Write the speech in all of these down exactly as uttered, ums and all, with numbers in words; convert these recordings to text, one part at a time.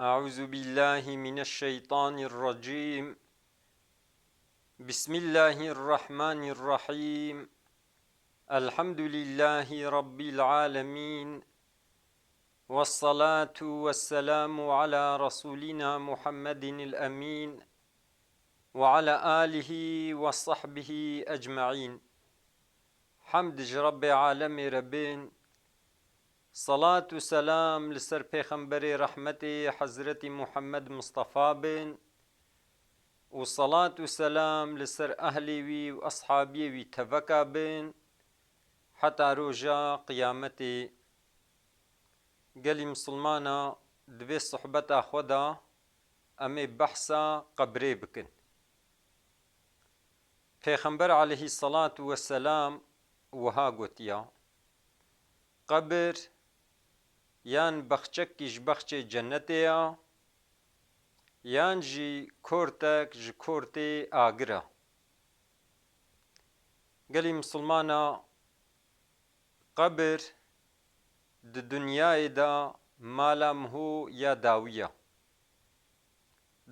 أعوذ بالله من الشيطان الرجيم. بسم الله الرحمن الرحيم. الحمد لله رب العالمين. والصلاة والسلام على رسولنا محمد الأمين وعلى آله وصحبه أجمعين. Hemd ji Rebbê alemê re bên. Salat û selam li ser Pêxemberê rehmetê Hezretî Muhammed Mistefa bin û salat û selam li ser ehlê wî û eshabiyê wî teveka bin heta roja qiyametê. Gelî misilmana, di vê sohbeta xwe de em ê behsa qebrê bikin. Pêxember aleyhî selatu weselam wiha gotiya, qebir yan bexçekî ji bexçê cennetê ya, yan jî kortek ji kortê agir a. Gelî misilmana, qebir di dinyayê de mala miho ya dawî ya.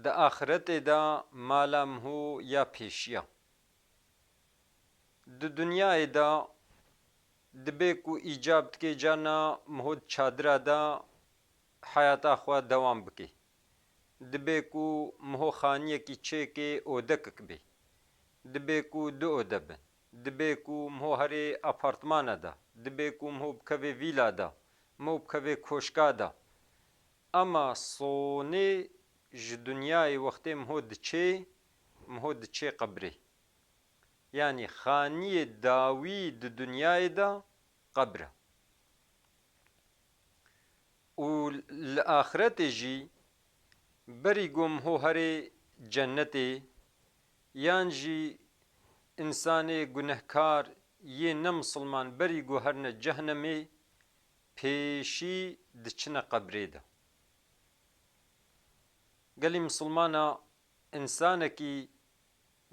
Di axiretê de mala miho ya pêşî ya. Di dinyayê de dibe ku îcab dike carna miho di çadira de heyata xwe dewam bike. Dibe ku miho xaniyekî çêke odekek be. Dibe ku du ode bin. Dibe ku miho herê apartmana de. Dibe ku miho bikeve vîla de. Miho bikeve koşka de. Ema sonê ji dinyayê wextê miho diçê, miho diçê qebrê. Yanî xaniyê dawî di dinyayê de qebr e. Û li axiretê jî berî ku miho herê cennetê, yan jî însanê gunehkar yê ne misilman berî ku herine cehnemê, pêşî diçine qebrê de. Gelî misilmana, însanekî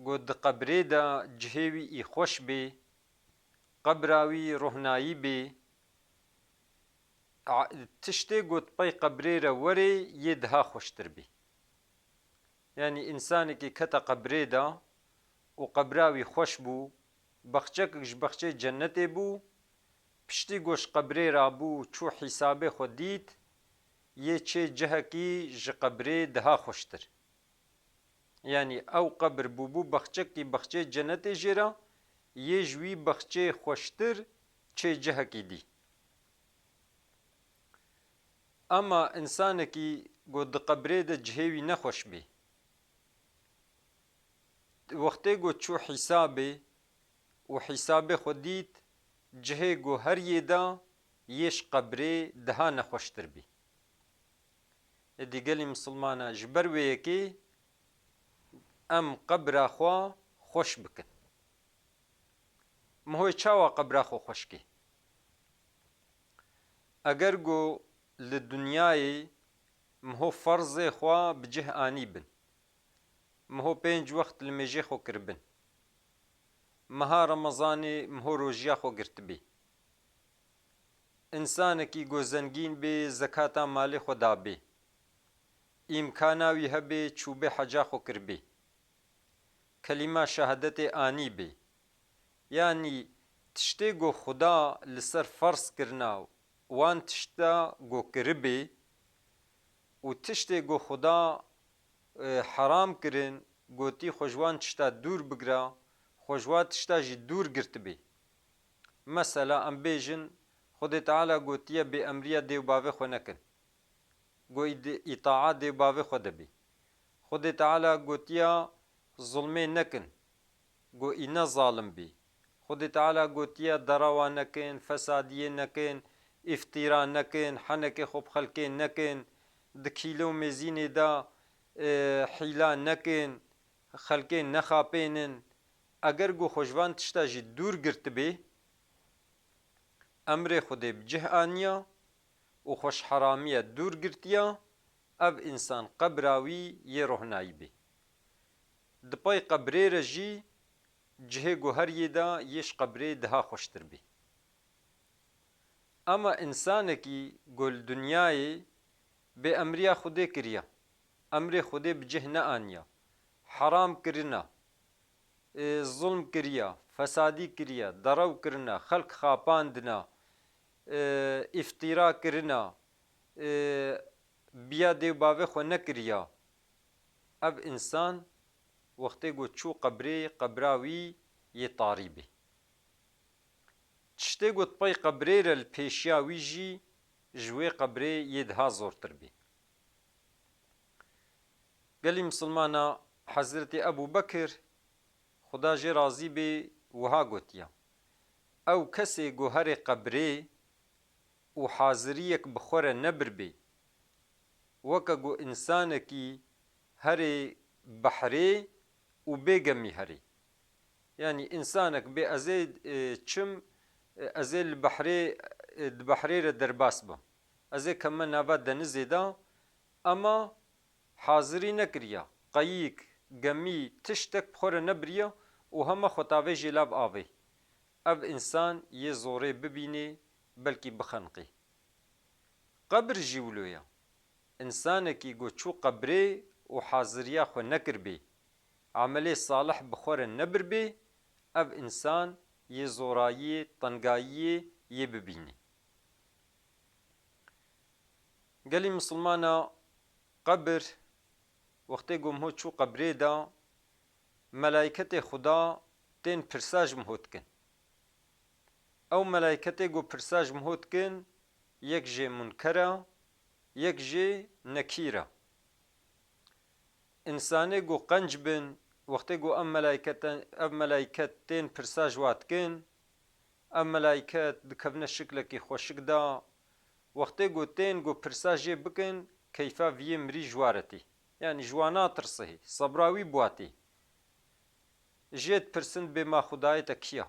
ku di qebrê de cihê wî î xweş bê, qebra wî rohnayî bê, a-, tiştê ku di pey qebrê re werê yê daha xweştir bê. Yanî însanekî kete qebrê de û qebra wî xweş bû, bexçekek ji bexçê cennetê bû, piştî ku ji qebrê rabû çû hîsabê xwe dît, yê çê cihekî ji qebrê daha xweştir. Yanî ew qebir bûbû bexçekî bexçê cenetê jê re, yê ji wî bexçê xweştir çê cihekî dî. Ema însanekî ku di qebrê de cihê wî nexweş bê, wextê ku çû hîsabê û hîsabê xwe dît, cihê ku her yê de yê ji qebrê daha nexweştir bî. Êdî gelî misilmana, ji ber wê yekê em qebra xwe xweş bikin. Mihoyê çawa qebra xwe xweş kê? Eger ku li dinyayê miho ferzê xwe bi cih anî bin, miho pênc wext li mêjê xwe kiribin, meha Remezanê miho rojiya xwe girtibê, însanekî ku zengîn bê zekata malê xwe dabê, îmkana wî hebê çûbê heca xwe kiribê, kelîma şehadetê anîbê. Yanî tiştê ku Xuda li ser ferz kirina wan tişta ku kiribê û tiştê ku Xuda, e, heram kirin, gotî xwe ji wan tişta dûr bigira, xwe ji wan tişta jî dûr girtibê. Mesela em bêjin, Xwedê Teala gotiye bêemriya dê û bavê xwe nekin. Go î-, îtaat dê û bavê xwe de bê. Xwedê Teala gotiya zulmê nekin. Go î ne zalim bî. Xwedê Teala gotiye derawa nekin, fesadiyê nekin, îftîra nekin, henekê xwe bi xelkê nekin, di kîle û mêzînê de, e, hîla nekin, xelkê nexapênin. Eger go xwe ji van tişta jî dûr girtibê, emrê Xwedê bi cih aniya û xwe ji heramiye dûr girtiya, ev însan qebra wî yê rohnayî bê. Di pey qebrê re jî cihê ku her yê de yê ji qebrê daha xweştir bê. Ema însanekî ku li dinyayê bêemriya Xwedê kiriya, emrê Xwedê bi cih neaniya, heram kirina, e, zulm kiriya, fesadî kiriya, derew kirina, xelk xapandina, e, îftîra kirina, e, biya dê û bavê xwe nekiriya. Ev însan wextê ku çû qebrê, qebra wî yê tarî bê. Tiştê ku di pey qebrê re li pêşiya wî jî ji wê qebrê yê daha zortir bê. Gelî misilmana, Hezretî Ebû Bekir, Xuda jê razî bê, wiha gotiya, ew kesê ku herê qebrê û haziriyek bi xwe re nebiribê, weke ku însanekî herê behrê û bê gemî herê. Yanî însanek bê ez ê, e, çim, e, ez ê li behrê, e, di behrê re derbas bim. Ez ê keme nava denizê de, ema hazirî nekiriya. Qeyîk, gemî, tiştek bi xwe re nebiriya û hema xwe tavê jêlav avê. Ev însan yê zorê bibînê, belkî bixeniqê. Qebir jî wilo ye. Însanekî ku çû qebrê û haziriya xwe nekiribê, emelê salih bi xwe re nebiribê, ev însan yê zorayiyê, tengayiyê yê bibînê. Gelî misilmana, qebir, wextê ku miho çû qebrê de, melayketê Xuda tên pirsa ji miho dikin. Ew melayketê ku pirsa ji miho dikin, yek jê munker e, yek jê nekîr e. Însanê ku qenc bin, wextê ku ev melaykete-, ev melayket tên pirsa ji wa dikin, ev melayket dikevine şiklekî xweşik de, wextê ku tên ku pirsa jê bikin, keyfa vî yê mirî ji wa re tê. Yanî ji wa natirsihê, sebra wî bi wa tê. Jê dipirsin, bê ma Xwedayê te kî ya?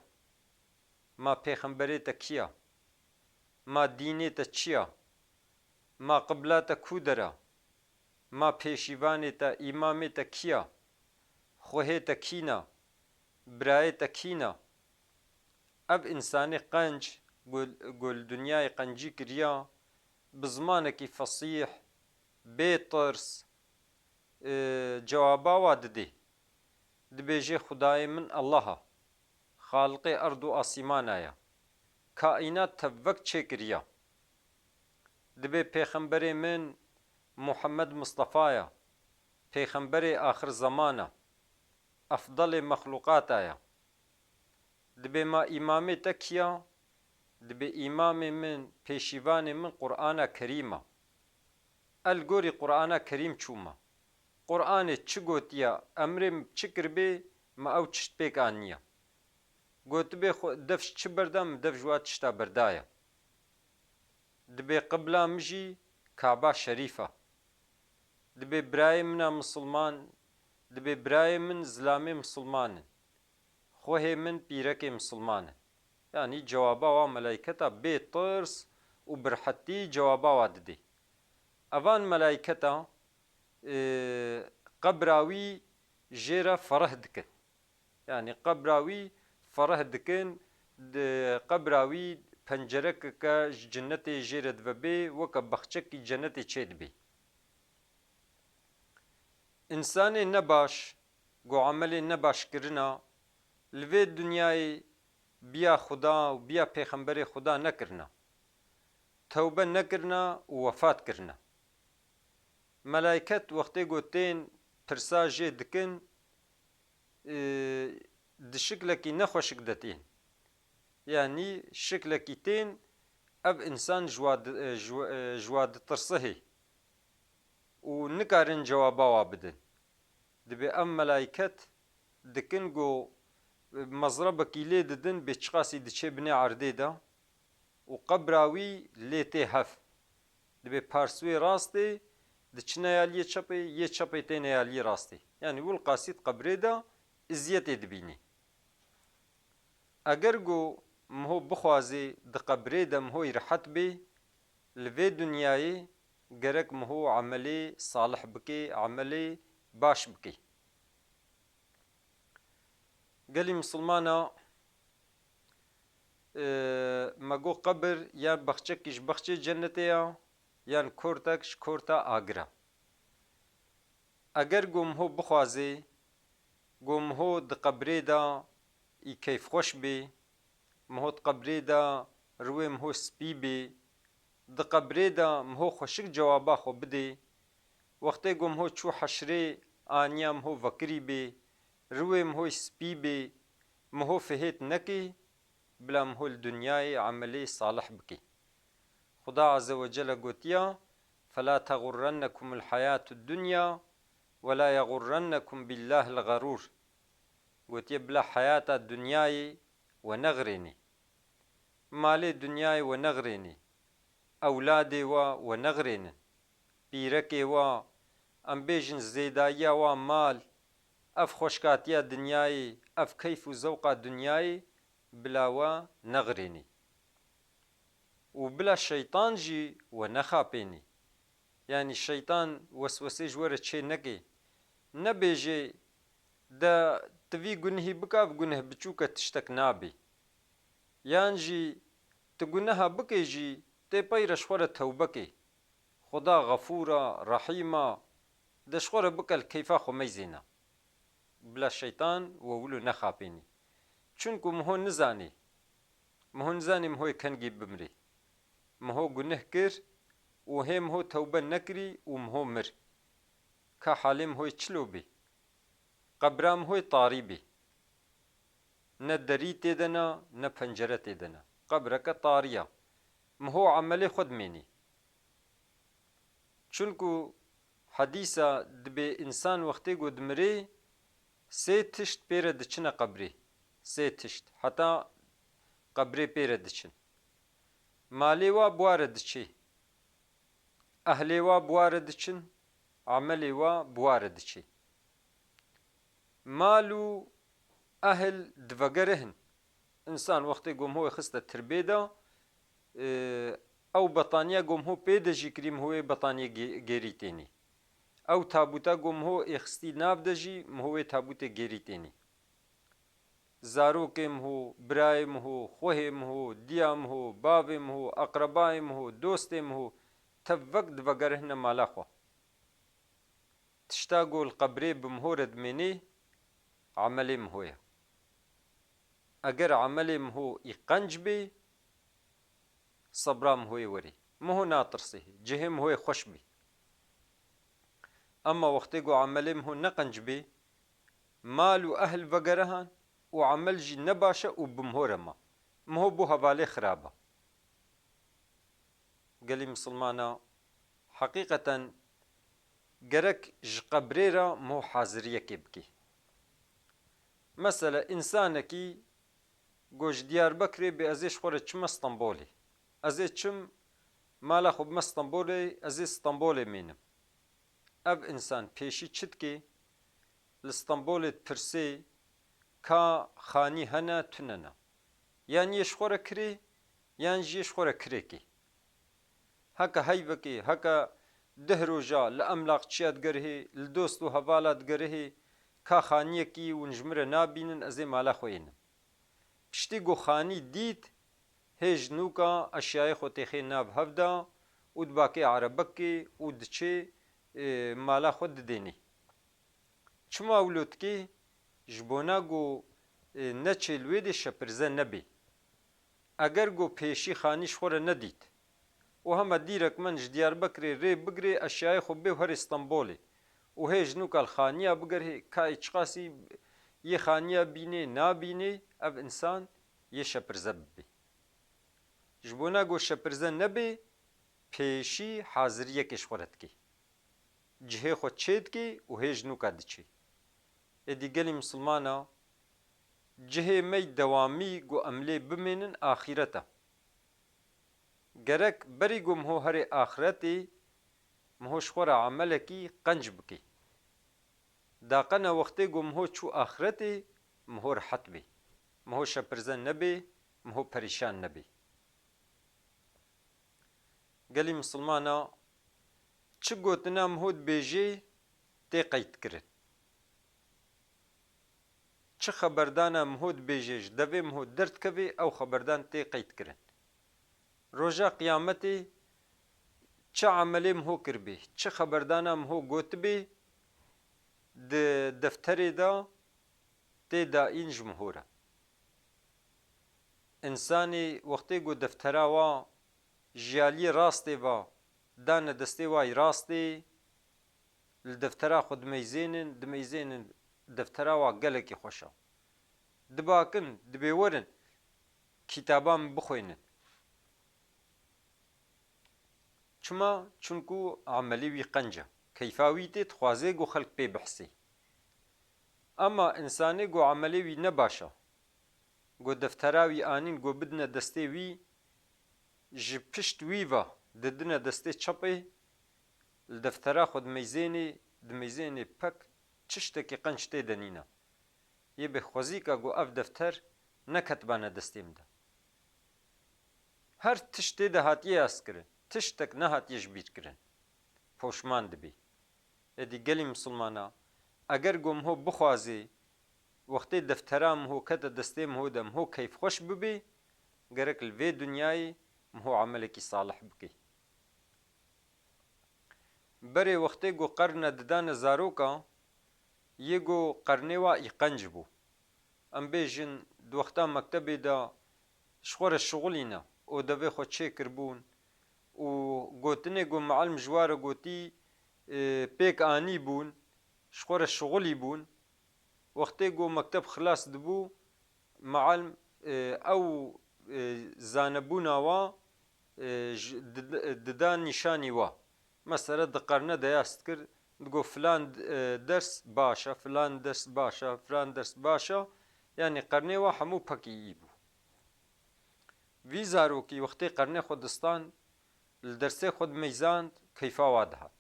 Ma pêxemberê te kî ya? Ma dînê te çi ya? Ma qibla te ku der e? Ma pêşîvanê te, îmamê te kî ya? Xwehê te kî ne? Birayê te kî ne? Ev însanê qenc, ku, ku li dinyayê qencî kiriya, bi zimanekî fesîh, bê tirs, e, cewaba wa didê. Dibêjê, Xwedayê min Allah e, Xaliqê erd û asîmana ye, kaînat tevvek çêkiriya. Dibê, pêxemberê min Muhammed Mistefa ye, pêxemberê axir zeman e, efdelê mexlûqata ye. Dibê, ma îmamê te kî ya? Dibê, îmamê min, pêşîvanê min Qur'ana Kerîm e. Ez li gorî Qur'ana Kerîm çûme. Qur'anê çi gotiye, emrê min çi kiribê, min ew tişt pêk aniye. Gotibê, xwe dev ji çi berda, min dev ji wa tişta berdaye. Dibê, qibla min jî Kaba Şerîf e. Dibê, birayê min a misilman, dibê, birayê min, zilamê misilman in. Xwehê min, pîrekê misilman in. Yanî cewaba wa melayketa bê tirs û bi rihetî cewaba wa didê. Evan melayketa, e, qebra wî jê re fereh dikin. Yanî qebra wî fereh dikin, di qebra wî pencerekeke ji cenetê jê re divebê, weke baxçekî cenetê çêdibê. Însanê nebaş, ku emelê nebaş kirina, li vê dinyayê biya Xuda û biya pêxemberê Xuda nekirina. Tewbe nekirina û wefat kirina. Melayket wextê ku tên pirsa jê dikin, e, di şiklekî nexweşik de tên. Yanî şiklekî tên, ev însan ji wa di-, e, ji wa, e, ji wa ditirsihê û nikarin cewaba wa bidin. Dibê ev melayket dikin ku, e, mezrebekî lê didin, bê çiqasî diçê binê erdê de û qebra wî lê tê hev. Dibê pars wê rastê, diçine ya liyê çepê, yê çepê têne ya liyê rastê. Yanî wilqasî di qebrê de iziyetê dibînî. Eger ku miho bixwazê di qebrê de mihoyî rehet bê, li vê dinyayê gerek miho emelê salih bikê, emelê baş bikê. Gelî misilmana, e, me got qebir ya baxçekî ji baxçê cennetê ya, yan kortek ji korta agira. Eger ku miho bixwazê, ku miho di qebrê de î keyfxweş bê, miho di qebrê de riwê miho spî bê, di qebrê de miho xweşik cewaba xwe bidê, wextê ku miho çû heşrê aniya miho vekirî bê, riwê miho spî bê, miho fihêt nekê, bila miho li dinyayê emelê salih bikê. Xuda Azze ve Celle gotiya, "Fela teğurrennekumul hayatud dunya ve la yeğurrennekum billahil ğerur." Gotiye, "Bila heyata dinyayê we nexirênê. Malê dinyayê we nexirênê. Ewladê we we nexirênin. Pîrekê we, em bêjin zêdayiya we mal, ev xweşkatiya dinyayê, ev keyf û zewqa dinyayê bila we nexirênê. Û bila şeytan jî we nexapênê." Yanî şeytan weswesê ji we re çê neke. Nebêje, de tu vî gunihî bike, ev guneh biçûk e, tiştek nabê. Yan jî tu guneha bikê jî tê pey re ji xwe re tewbe kê. Xuda Xefûr e, Rehîm e, de ji xwe re bike, li keyfa xwe meyzêne. Bila şeytan we wilo nexapênî. Çunku miho nizanî. Miho nizanî mihoyê kengî bimrî. Miho guneh kir û hê miho tewbe nekirî û miho mir. Ka halê mihoyê çilo bî? Qebra mihoyê tarî bî. Ne derî tê de ne, ne pencere tê de ne. Qebreke tarî ya. Miho emelê xwe dimênî. Çunku hedîsa dibê însan wextê ku dimirê, sê tişt pê re diçine qebrê. Sê tişt. Heta qebrê pê re diçin. Malê wa bi wa re diçê. Ehlê wa bi wa re diçin. Emelê wa bi wa re diçê. Mal û ehl divegerihin. Însan wextê ku miho xiste tirbê de, e, ew betaniya ku miho pê de jî kirî, miho wê betaniyê gê-, gêrî tênî. Ew tabuta ku miho êxistî nav de jî, miho wê tabutê gêrî tênî. Zarokê miho, birayê miho, xwehê miho, diya miho, bavê miho, eqrebayê miho, dostê miho, tevvek divegerihne mala xwe. Tişta ku li qebrê bi miho re dimênê, emelê miho ye. Eger emelê miho î qenc bê, sebra mihoyê werê. Miho natirsê, cihê mihoyê xweş bî. Ema wextê ku emelê miho ne qenc bê, mal û ehl vegerihan û emel jî ne baş e û bi miho re ma. Miho bû hevalê xirab e. Gelî misilmana, heqîqeten gerek ji qebrê re miho haziriyekê bikî. Mesele, însanekî got, ji Diyarbekirê bê ez ê ji xwe re çime Stenbolê. Ez ê çim mala xwe bime Stenbolê, ez ê Stenbolê mênim. Ev însan pêşî çi dikê? Li Stenbolê dipirsê ka xanî hene, tune ne. Yan yê ji xwe re kirê, yan jî yê ji xwe re kirêkê. Heke heyvekê, heke deh roja li emlaqçiya digerihê, li dost û hevala digerihê, ka xaniyekî hûn ji min re nabînin, ez ê mala xwe ênim. Piştî ku xanî dît, hê ji nûka eşyayê xwe têxê nav hev de û dibakê erebekê û diçê, e, mala xwe didênê. Çima wilo dikê? Ji bona ku, e, neçê li wê dê şepirze nebê. Eger ku pêşî xanî ji xwe re nedît û hema dîrekmen ji Diyarbekirê rê bigirê, eşyayê xwe bê û herê Stenbolê û hê ji nûka li xaniya bigerihê, ka ê çiqasî yê xaniya bînê, nabînê, ev însan yê şepirze bibê. Ji bona ku şepirze nebê, pêşî haziriyekê ji xwe re dikê. Cihê xwe çêdikê û hê ji nûka diçê. Êdî gelî misilmana, cihê me yê dewamî ku em lê bimênin axîret e. Gerek berî ku miho herê axiretê, miho ji xwe re emelekî qenc bikê. Daqe ne wextê ku miho çû axiretê, miho rehet bê. Miho şepirze nebê, miho perîşan nebê. Gelî misilmana, çi gotina miho dibêjê tê qeydkirin. Çi xeberdana miho dibêjê, ji devê miho derdikevê, ew xeberdan tê qeydkirin. Roja Qiyametê Çi emelê miho kiribê, çi xeberdana miho gotibê, di defterê de tê dayîn ji miho re. Însanê wextê ku deftera wa ji aliyê rastê ve dane destê wa yî rastê, li deftera xwe dimeyzênin, dimeyzênin, deftera wa gelekî xweş e. Dibakin, dibê werin, kîtaba min bixwînin. Çima? Çunku emelê wî qenc e. Keyfa wî tê, dixwaze ku xelk pê bihsê. Ema însanê ku emelê wî ne baş e, ku deftera wî anîn ku bidine destê wî, ji pişt wî ve didine destê çepê, li deftera xwe dimeyzênê, dimeyzênê pek tiştekî qenc tê de nîne. Yê bê xwezîka ku ev defter neketibane destê min de. Her tişt tê de hatiye yaz kirin. Tiştek nehatiye ji bîr kirin. Poşman dibî. Êdî gelî misilmana, eger ku miho bixwazê, wextê deftera miho kete destê miho de miho keyfxweş bibê, gerek li vê dinyayê miho emelekî salih bikê. Berê wextê ku qerne didane zaroka, yê ku qernê wa î qenc bû. Em bêjin, di wexta mektebê de ji xwe re şixulîne û devê xwe çêkiribûn û gotinê ku mialim ji wa re gotî, e, pêk anîbûn, ji xwe re şixulî bûn. Wextê ku mekteb xilas dibû, mialim, e, ew, e, zanebûna wa, e, ji, did-, dida nîşanî wa. Mesela di qerne de yaz dikir, digot filan, e, ders baş e, filan ders baş e, filan ders baş e. Yanî qernê wa hemû pekî î bû. Vî zarokî wextê qernê xwe distan, li dersê xwe dimeyzand, keyfa wa dihat.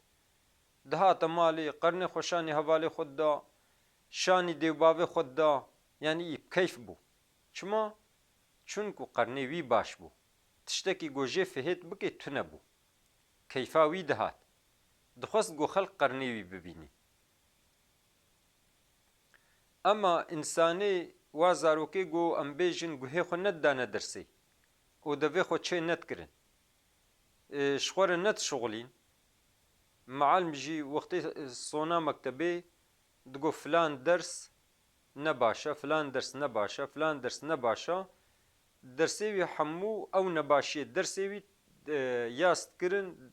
Dihate malê, qernê xwe şanî hevalê xwe dida, şanî dêvbavê xwe dida, yanî î bi keyf bû. Çima? Çunku qernê wî baş bû. Tiştekî ku jê fihêt bike tune bû. Keyfa wî dihat. Dixwest ku xelk qernê wî bibînî. Ema însanê wa zarokê ku em bêjin guhê xwe nedidane dersê û devê xwe çê nedikirin, e, ji xwe re nedişixulîn, mialim jî wextê, e, sona mektebê digot filan ders ne baş e, filan ders ne baş e, filan ders ne baş e. Dersê wî hemû ew nebaşiyê dersê wî, e, yaz dikirin,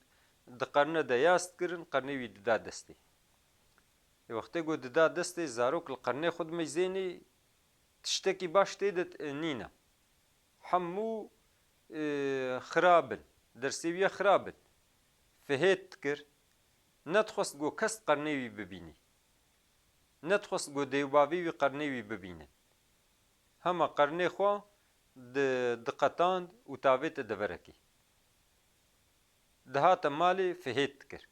di qerne de yaz dikirin, qernê wî dida destê. Ê wextê ku dida destê, zarok li qernê xwe dimeyzênê, tiştekî baş tê de, e, nîne. Hemû, e, xirab in, dersê wî ye xirab in. Fihêt dikir, nedixwest ku kes qernê wî bibînî. Nedixwest ku dêvbavê wî qernê wî bibînin. Hema qernê xwe di-, diqetand û tavête deverekê. Dihate malê fihêt dikir.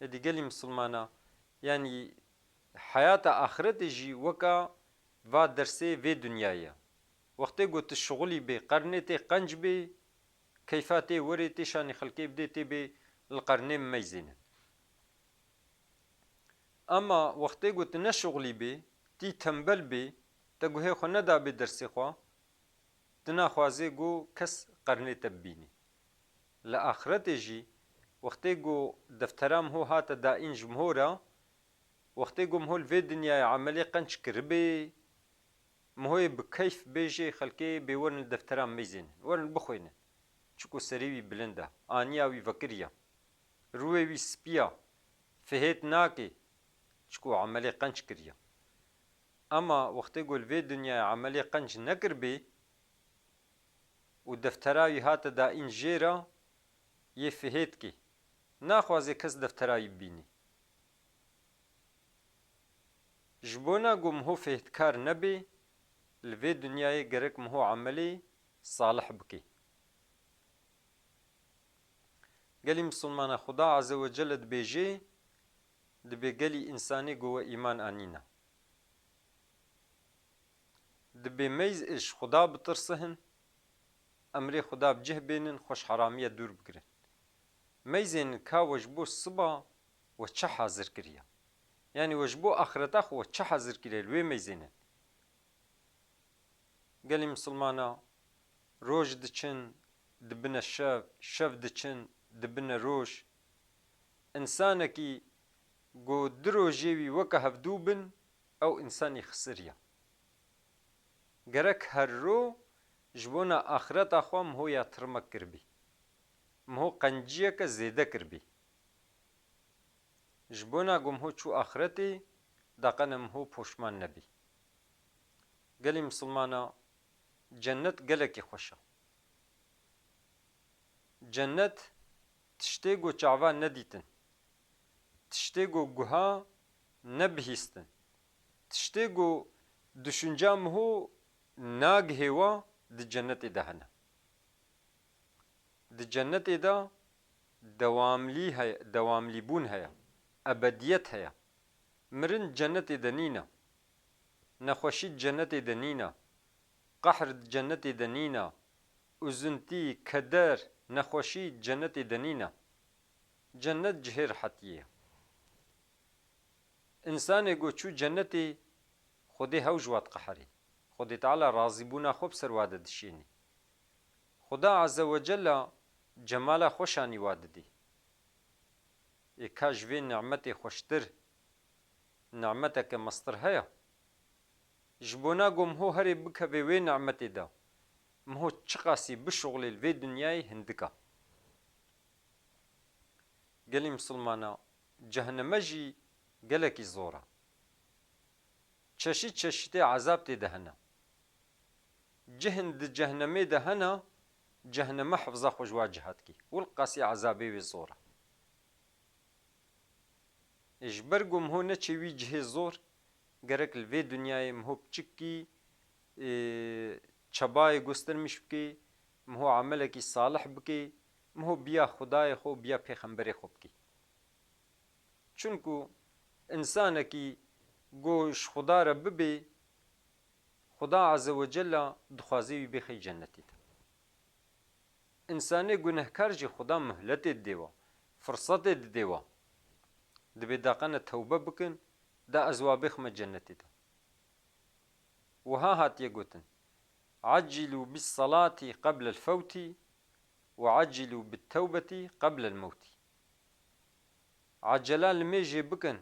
Êdî gelî misilmana, yanî heyata axiretê jî weka va dersê vê dinyayê ye. Wextê ku tu şixulî bê, qernê tê qenc bê, keyfa tê werê tê şanî xelkê bidê tê bê li qernê meyzênin. Ema wextê ku tu ne şixulî bê, tî tembel bê, te guhê xwe nedabê dersê xwe, tu naxwazê ku kes qernê te bibînî. Li axiretê jî wextê ku deftera miho hate dayîn ji miho re, wextê ku miho li vê dinyayê emelê qenc kiribê, mihoyê bi keyf bêjê xelkê bê werin li deftera meyzênin, werin bixwînin. Çiku serê wî bilind e, aniya wî vekiriye. Rûyê wî spî ya, fihêt nake, çiku emelê qenc kiriye. Ema wextê ku li vê dinyayê emelê qenc nekiribê û deftera wî hate dayîn jê re, yê fihêt kê. Naxwaze kes deftera wî bibînî. Ji bona ku miho fêhtkar nebê, li vê dinyayê gerek miho emelê salih bike. Gelî misilmana, Xuda Azze ve Celle dibêje, dibê gelî însanê ku we îman anîne. Dibê meyz ji Xuda bitirsihin, emrê Xuda bi cih bênin, xwe ji heramiye dûr bigirin. Meyzên ka we ji bo siba we çi hazir kiriye? Yanî we ji bo axireta xwe we çi hazir kiriye li wê meyzênin? Gelî misilmana, roj diçin, dibine şev, şev diçin, dibine roj. Însanekî ku du rojê wî weke hevdû bin, ew însanî xisiriya. Gerek her ro ji bona axireta xwe miho ya tirmek kiribî. Miho qenciyeke zêde kiribî. Ji bona ku miho çû axretê, daqene miho poşman nebî. Gelî misilmana, cennet gelekî xweş e. Cennet tiştê ku çava nedîtin, tiştê ku guha nebihîstin, tiştê ku düşünca miho nagihê wa di cennetê de hene. Di cennetê de dewamlî heye, dewamlîbûn heye, ebediyet heye. Mirin cennetê de nîne. Nexweşî cennetê de nîne. Qehr cennetê de nîne. Uzintî, keder, nexweşî cennetê de nîne. Cennet cihê rehetiyê ye. Însanê ku çû cennetê, Xwedê hew ji wa diqeherê. Xwedê Teala razîbûna xwe bi ser wa de dişênî. Xuda Azze ve Cella cemala xwe şanî wa didî. Ê ka ji vê nimetê xweştir nimeteke mestir heye? Ji bona ku miho herê bikeve wê nimetê de, miho çiqasî bişuxulê li vê dinyayê hindik e. Gelî misilmana, cehneme jî gelekî zor e. Çeşît çeşîtê ezab tê de hene. Cihên di cehnemê de hene, cehneme hifza xwe ji wa ciha dikî. Wilqasî ezabê wê zor e. Ê ji ber ku miho neçê wî cihê zor, gerek li vê dinyayê miho piçikî, ê, çabayê göstermiş bikê, miho emelekî salih bikê, miho biya Xwedayê xwe û biya pêxemberê xwe bikê. Çunku însanekî ku ji Xuda re bibê, Xuda Azze ve Cella dixwaze wî bêxê cennetê de. Însanê gunehkar jî Xuda muhletê didê wa, firsetê didê wa. Dibê daqene tewbe bikin, da ez wa bêxime cennetê de. Wiha hatiye gotin, "Eccilû bis-salati qeblel fewtî ve eccilû bit-tewbetî qeblel mewtî." Ecele limêjê bikin,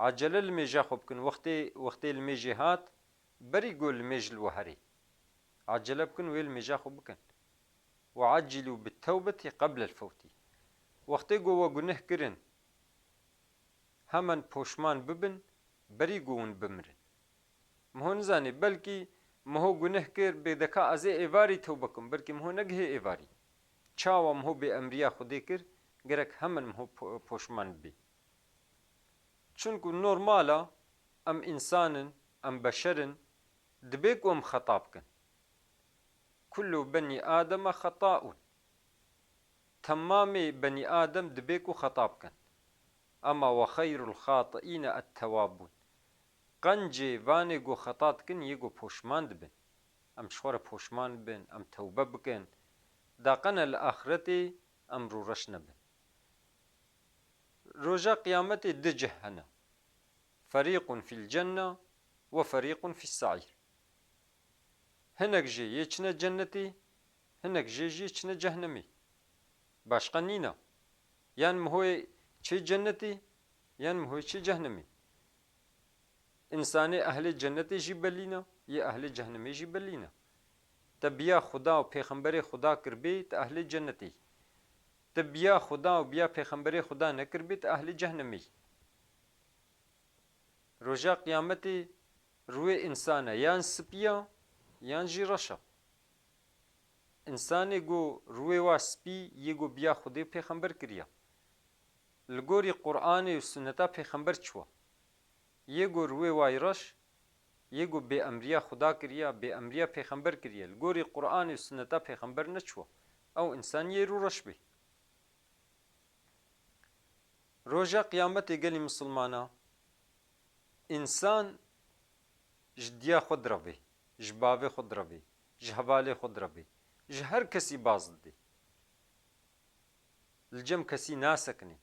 ecele limêja xwe bikin. Wextê, wextê limêjê hat, berî ku limêj li we herê. Ecele bikin, wê limêja xwe bikin. "Ve eccilû bit-tewbetî qeblel fewtî." Wextê ku we guneh kirin, hemen poşman bibin, berî ku hûn bimirin. Miho nizanê, belkî miho guneh kir, bê deka ez ê êvarî tewbe kim, belkî miho negihê êvarî. Çawa miho bêemriya Xwedê kir, gerek hemen miho po-, poşman bibê. Çunku normal e, em însan in, em beşer in, dibê ku em xeta bikin. "Kullu benî Ademe xeta'un." Temamê benî Adem dibê ku xeta bikin. Ama "ve xeyrul xati'îne et-tewabûn." Qencê vanê ku xeta dikin yê ku poşman dibin. Em ji xwe re poşman bibin, em tewbe bikin. Daqene li axretê em rûreş nebin. Roja qiyametê du cih hene. "Ferîqun fil cenne ve ferîqun fis-se'îr." Hinek jê yê çine cennetê, hinek jê jî çine cehnemê. Başqa nîne. Yan mihoyê çê cennetê, yan mihoyê çê cehnemê. Însanê ehlê cennetê jî belî ne, yê ehlê cehnemê jî belî ne. Te biya Xuda û pêxemberê Xuda kiribê, te ehlê cennetê yî. Te biya Xuda û biya pêxemberê Xuda nekiribê, te ehlê cehnemê yî. Roja qiyametê rûyê însana yan spî ya, yan jî reş e. Însanê ku rûyê wa spî yê ku biya Xwedê û pêxember kiriya. Li gorî Qur'anê û sunneta pêxember çi wa? Yê ku rûyê wa yê reş, yê ku bêemriya Xweda kiriya, bêemriya pêxember kiriye. Li gorî Qur'anê û sunneta pêxember ne çi wa? Ew însan yê rûreş bê. Roja qiyametê gelî misilmana, însan ji diya xwe direvê, ji bavê xwe direvê, ji hevalê xwe direvê, ji her kesî baz didê. Li cem kesî nasekinê.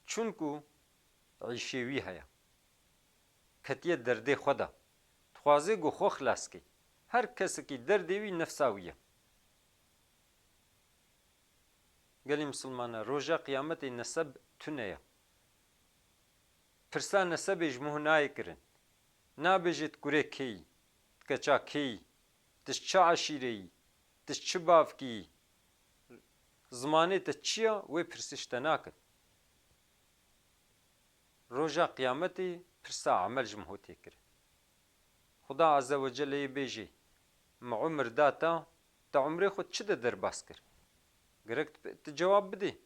Çunku îşê wî heye. Ketiye derdê xwe de. Dixwaze ku xwe xilas ke. Her kesekî derdê wî nefsa wî ye. Gelî misilmana, roja qiyametê neseb tune ye. Pirsa nesebê ji min nayê kirin. Nabêjê tu kurê kê yî, tu keça kê yî, tu ji çi eşîrê yî, tu ji çi bavkî yî. Zimanê te çi ye, wê pirsî ji te nakin. Roja qiyametê pirsa emel ji min tê kirin. Xuda Azze ve Celle yê bêjê, min umir da te, te umrê xwe çi de derbas kir? Gerek tu, tu cewab bidê.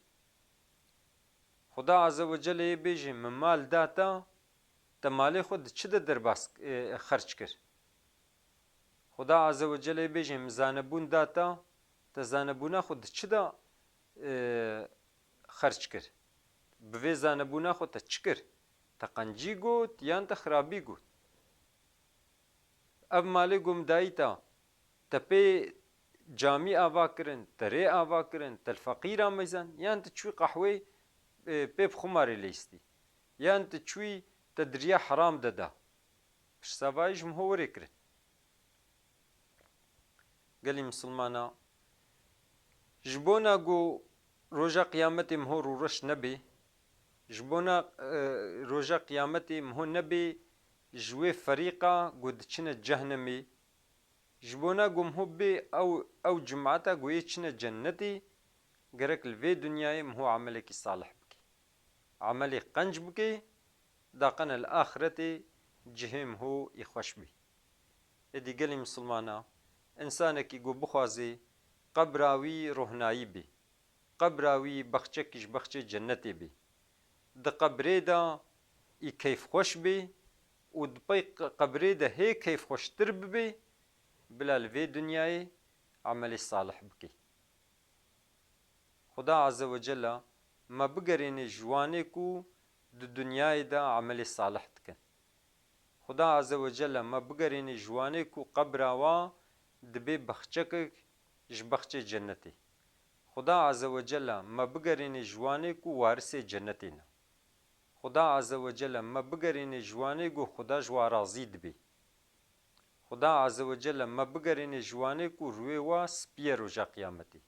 Xuda Azze ve Celle yê bêjê, min mal da te, te malê xwe di çi de derbas, e, xerc kir? Xuda Azze ve Celle yê bêjê, min zanebûn da te, te zanebûna xwe di çi de, e, xerc kir? Bi vê zanebûna xwe te çi kir? Te qencî got yan te xirabî got? Ev malê ku min dayî te, te pê camî ava kirin, te rê ava kirin, te li feqîra meyzand, yan tu çûyî qehwê, e, pê bi xumarê leyistî, yan tu çûyî te di riya heram de da? Pirsavayî ji min ho were kirin. Gelî misilmana, ji bona ku roja qiyametê min ho rûreş nebê, ji bona, e, roja qiyametê min ho nebê ji wê ferîqa ku diçine cehnemê, ji bona ku min ho bê ew, ew cemaeta ku yê çine cennetê, gerek li vê dinyayê min ho emelekî salih bikê. Emelê qenc bikê, daqene li axretê cihê min ho î xweş bê. Êdî gelî misilmana, însanekî ku bixwazê qebra wî rohnayî bê, qebra wî bexçekî ji bexçê cennetê bê, di qebrê de î keyfxweş bê û di pey qe-, qebrê de hê keyfxweştir bibê, bila li vê dinyayê emelê salih bikê. Xuda Azze ve Celle me bigerêne ji wanê ku di dinyayê de emelê salih dikin. Xuda Azze ve Celle me bigerêne ji wanê ku qebra wa dibe bexçekek ji bexçê cennetê. Xuda Azze ve Celle me bigerêne ji wanê ku warisê cennetê ne. Xuda Azze ve Celle me bigerêne ji wanê ku Xuda ji wa razî dibe. Xuda Azze ve Celle me bigerêne ji wanê ku rûyê wa spî ye roja qiyametê.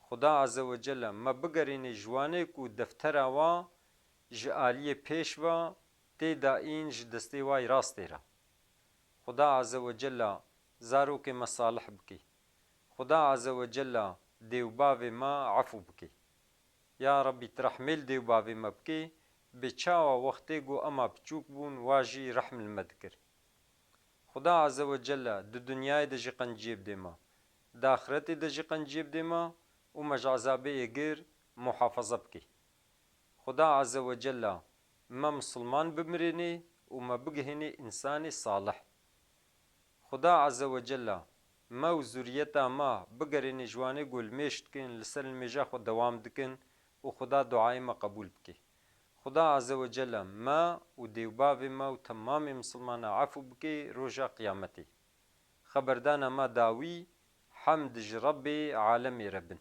Xuda Azze ve Celle me bigerêne ji wanê ku deftera wa ji aliyê pêş ve tê dayîn ji destê wa yê rastê re. Xuda Azze ve Celle zarokê me salih bikê. Xuda Azze ve Celle dê û bavê me efû bikê. Ya Rabbî, tu rehmê li dê û bavê me bikê, bê çawa wextê ku ema piçûk bûn, wa jî rehm li me dikir. Xuda Azze ve Celle di dinyayê de jî qenciyê bidê me, di axretê de jî qenciyê bidê me û me ji ezabê êgir muhafaza bikê. Xuda Azze ve Celle me misilman bimirênê û me bigihênê însanê salih. Xuda Azze ve Celle me û zuriyeta me bigerêne ji wanê ku limêj dikin, li ser limêja xwe dewam dikin û Xuda duayê me qebûl bike. Xuda Azze ve Celle me û dê û bavê me û temamê misilmana efû bike roja qiyametê. Xeberdana me dawî, hemd ji Rebbê alemê re bin.